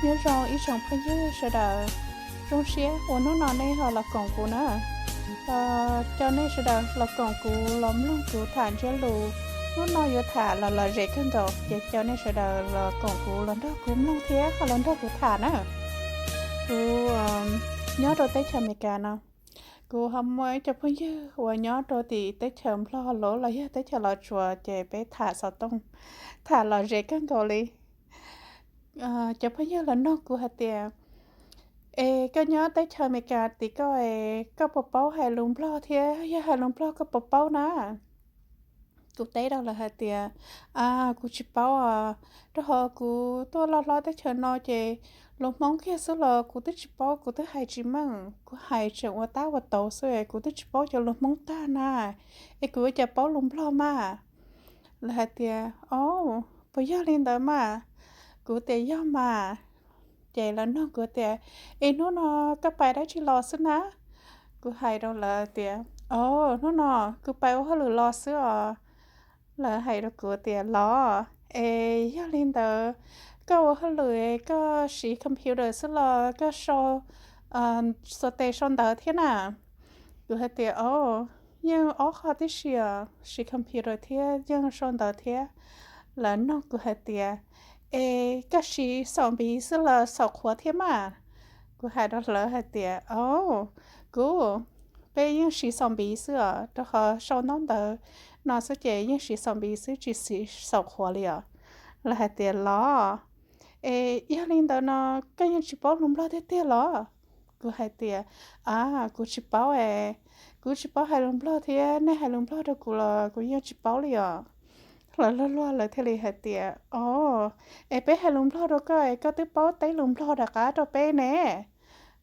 Nyob zoo ib tsoom phooj ywg sawv daws, zoo siab uas hnub no nej ho los koom kuv na. Cov nej sawv daws los koom kuv los mloog kuv tham ntsiab lus, hnub no yuav tham los lom zem kawg nkaus, ces cov nej sawv daws los koom kuv los nrog kuv mloog thiab ho los nrog kuv tham na. Kuv nyob rau teb chaws Amelikas no, kuv ho muaj ib co phooj ywg uas nyob rau tim teb chaws Nplog los yog teb chaws Los Tsuas, ces peb tham xov tooj, tham lom zem kawg nkaus li. Cov phooj ywg los nug kuv hais tias, es koj nyob teb chaws Amelikas tim koj, koj puas paub hais lus Nplog thiab? Yog hais lus Nplog koj puas paub na? Kuv teb rau lawv hais tias, a, kuv tsis paub os, rau qhov kuv tuaj loj hlob teb chaws no ces lus Hmoob kiag xwb los kuv twb tsis paub, kuv twb hais tsis meej, kuv hais tseem ua tab ua tauv xwb, kuv twb tsis paub cov lus Hmoob tag na, es kuv ua cas paub lus Nplog mas? Lawv hais tias, o, puas yog li ntawd mas? Kuv tias yog mas. Ces lawv nug kuv tias, es hnub no koj pais dab tsi los xwb na? Kuv hais rau lawv tias, o, hnub no kuv pais ua hauj lwm los xwb os. Lawv hais rau kuv tias, los, es yog li ntawd koj ua hauj lwm koj siv computer xwb los koj sau, sau tes sau ntawv thiab na? Kuv hais tias, o, yeej ob qho tib si os, siv computer thiab yeej sau ntawv thiab. Lawv nug kuv hais tias, es koj siv xaum npiv xwb los xaum qhuav thiab mas? Kuv hais rau lawv hais tias, o, kuv, peb yeej siv xaum npiv xwb os, rau qhov sau ntaub ntawv no xwb ces yeej siv xaum npiv xwb, tsis siv xaum qhuav li os. Lawv hais tias, los, es yog li ntawd no koj yeej tsis paub lus Nplog tiag tiag los? Kuv hais tias, a, kuv tsis paub es, kuv tsis paub hais lus Nplog thiab, nej hais lus Nplog rau kuv los kuv yeej tsis paub li os. Lawv luag luag lawv thiaj li hais tias, o, es peb hais lus Nplog rau koj es koj twb paub teb lus Nplog rov qab rau peb ne.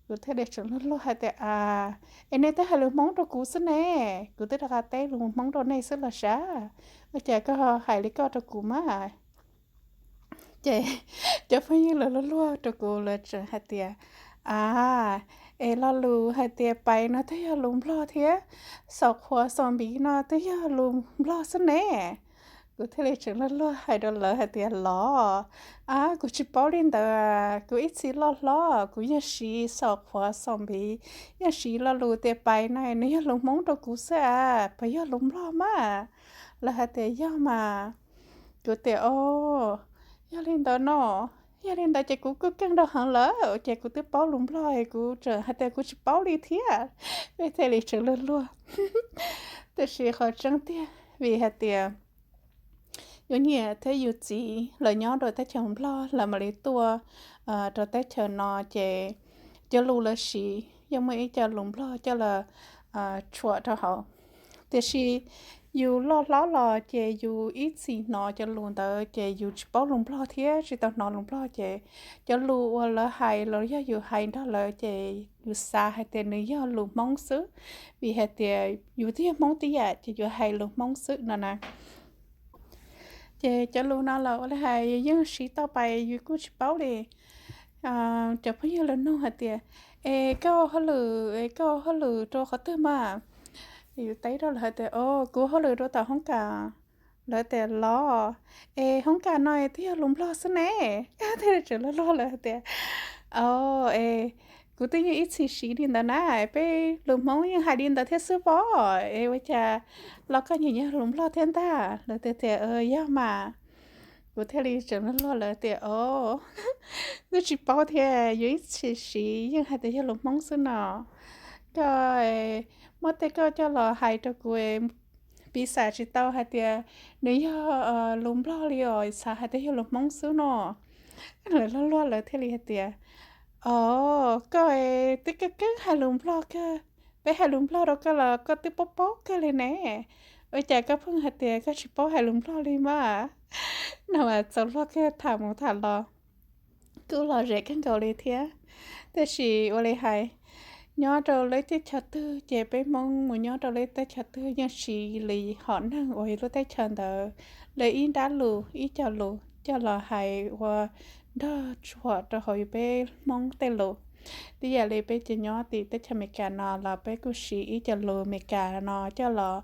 Kuv thiaj li tseem luag luag hais tias, a, es nej twb hais lus Hmoob rau kuv xwb ne, kuv twb rov qab teb lus Hmoob rau nej xwb los sav, ua cas koj hais li koj rau kuv mas? Ces cov phooj ywg lawv luag luag rau kuv, lawv tseem hais tias, a, es lo lus hais tias pais no twb yog lus Nplog thiab, xaum qhuav xaum npiv no twb yog lus Nplog xwb ne. Kuv thiaj li tseem luag luag hais rau lawv hais tias, los, a, kuv tsis paub li ntawd, kuv ib txhis loj hlob kuv yeej siv xaum qhuav xaum npiv, yeej siv lo lus tias pais no nws yog lus Hmoob rau kuv xwb a, puas yog lus Nplog mas? Lawv hais tias yog mas. Kuv tias, o, yog li ntawd no, yog li ntawd ces kuv kuj keej rau heev lawm, ces kuv twb paub lus Nplog es kuv tseem hais tias kuv tsis paub li thiab. Peb thiaj li tseem luag luag. Tiam sis qhov tseeb tiag vim hais tias yus niam thiab yus txiv lawv nyob rau teb chaws Nplog, lawv mam li tuaj rau teb chaws no, ces cov lus lawv siv yeej muaj ib co lus Nplog coj los tshuam rau hauv. Tiam sis yus loj hlob los ces yus ib txhis hnov cov lus ntawd ces yus tsis paub lus Nplog thiab tsis tau hnov lus Nplog, ces cov lus uas lawv hais los yog yus hais nrog lawv ces yus xav hais tias nws yog lus Hmoob xwb, vim hais tias yus twb yog Hmoob tib yam ces yus hais lus Hmoob xwb no na. Ces cov lus no los ua li hais yus yeej siv tau pais yus kuj tsis paub li. Cov phooj ywg lawv nug hais tias, es koj ua hauj lwm, es koj ua hauj lwm rau qhov twg mas? Yus teb rau lawv hais tias, o, kuv ua hauj lwm rau tom hoob kas. Lawv tias, los, es hoob kas no twb yog lus Nplog xwb ne. Thiaj li tseem luag luag lawv hais tias, o, es kuv twb yeej ib txhis siv li ntawd na, peb lus Hmoob yeej hais li ntawd thiab xwb pob, es ua cas los koj nyiam yog lus Nplog thiab ntag? Lawv tias, tias yog mas. Kuv thiaj li tseem luag luag lawv tias, o, twb tsis paub thiab, yus ib txhis siv yeej hais tias yog lus Hmoob xwb no. Koj muab tej koj coj los hais rau kuv, piv xam tsis tau hais tias nws yog lus Nplog li os, xav hais tias yog lus Hmoob xwb no. Lawv luag luag lawv thiaj li hais tias, o, koj twb keeb keeb hais lus Nplog kawg, peb hais lus Nplog rau koj los koj twb paub paub kawg li ne, ua cas koj pheej hais tias koj tsis paub hais lus Nplog li mas? No mas txaus luag kawg, tham mus tham los kuj lom zem kawg nkaus li thiab. Tiam sis ua li hais, nyob rau lub teb chaws twg ces peb Hmoob mus nyob rau lub teb chaws twg yeej siv li hom neeg uas yog lub teb chaws ntawd lawv ib nrab lus ib co lus coj los hais ua nrog tshuam rau hauv yus peb Hmoob tej lus. Tib yam li peb ces nyob tim teb chaws Amelikas no los peb kuj siv ib co lus Amelikas no coj los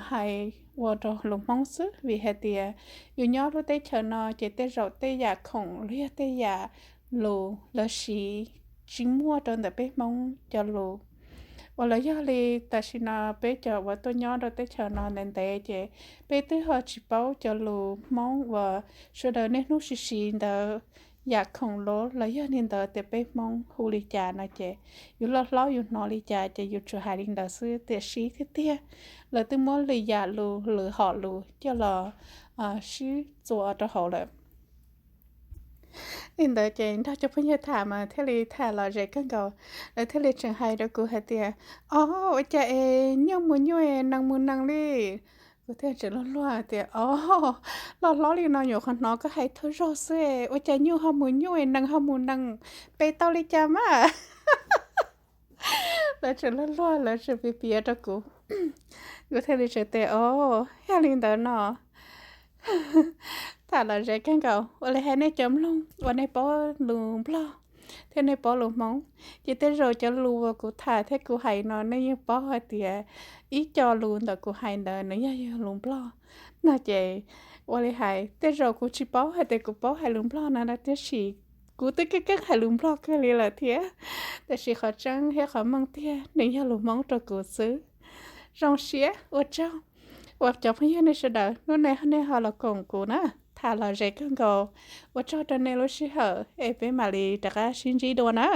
hais ua rau lus Hmoob xwb, vim hais tias yus nyob lub teb chaws no ces tej zaum tej yam khoom los yog tej yam lus lawv siv tsis muaj rau ntawm peb Hmoob cov lus. Uas los yog li tam sim no peb cov uas tuaj nyob rau teb chaws no ntev ntev ces peb twb ho tsis paub cov lus Hmoob uas sawv daws niaj hnub siv siv ntawd, yam khoom los los yog li ntawd tias peb Hmoob hu li cas no ces yus loj hlob yus hnov li cas ces yus tsuas hais li ntawd xwb. Tiam sis tiag tiag lawv twb muab lwm yam lus, lwm hom lus coj los sib txuas rau hauv lawm. Li ntawd ces nrog cov phooj ywg tham mas thiaj li tham lom zem kawg nkaus. Lawv thiaj li tseem hais rau kuv hais tias, o, ua cas es nyuj mus nyuj es nees mus nees li? Kuv thiaj tseem luag luag tias, o, loj hlob li no nyuam qhuav hnov koj hais thawj zaug xwb, ua cas nyuj ho mus nyuj es nees ho mus nees, pe tau li cas mas? Lawv tseem luag luag, lawv tseem piav piav rau kuv. Kuv thiaj li tseem tias, o, yog li ntawd no tham lom zem kawg nkaus. Ua li hais nej cov mloog uas nej paub lus Nplog thiab nej paub lus Hmoob, ces tej zaum cov lus uas kuv tham thiab kuv hais no nej yeej paub hais tias ib co lus ntawm kuv hais ntawd nws yog yog lus Nplog no ces, ua li hais tej zaum kuv tsis paub hais tias kuv paub hais lus Nplog no na, tiam sis kuv twb keeb keeb hais lus Nplog kawg li lawm thiab. Tiam sis qhov tseeb thiab qhov meej tiag nws yog lus Hmoob rau kuv xwb. Zoo siab ua tsaug uas cov phooj ywg nej sawv daws hnub no nej ho los koom kuv na, tham lom zem kawg nkaus. Ua tsaug rau nej lub sij hawm es peb mam li rov qab sib ntsib dua na.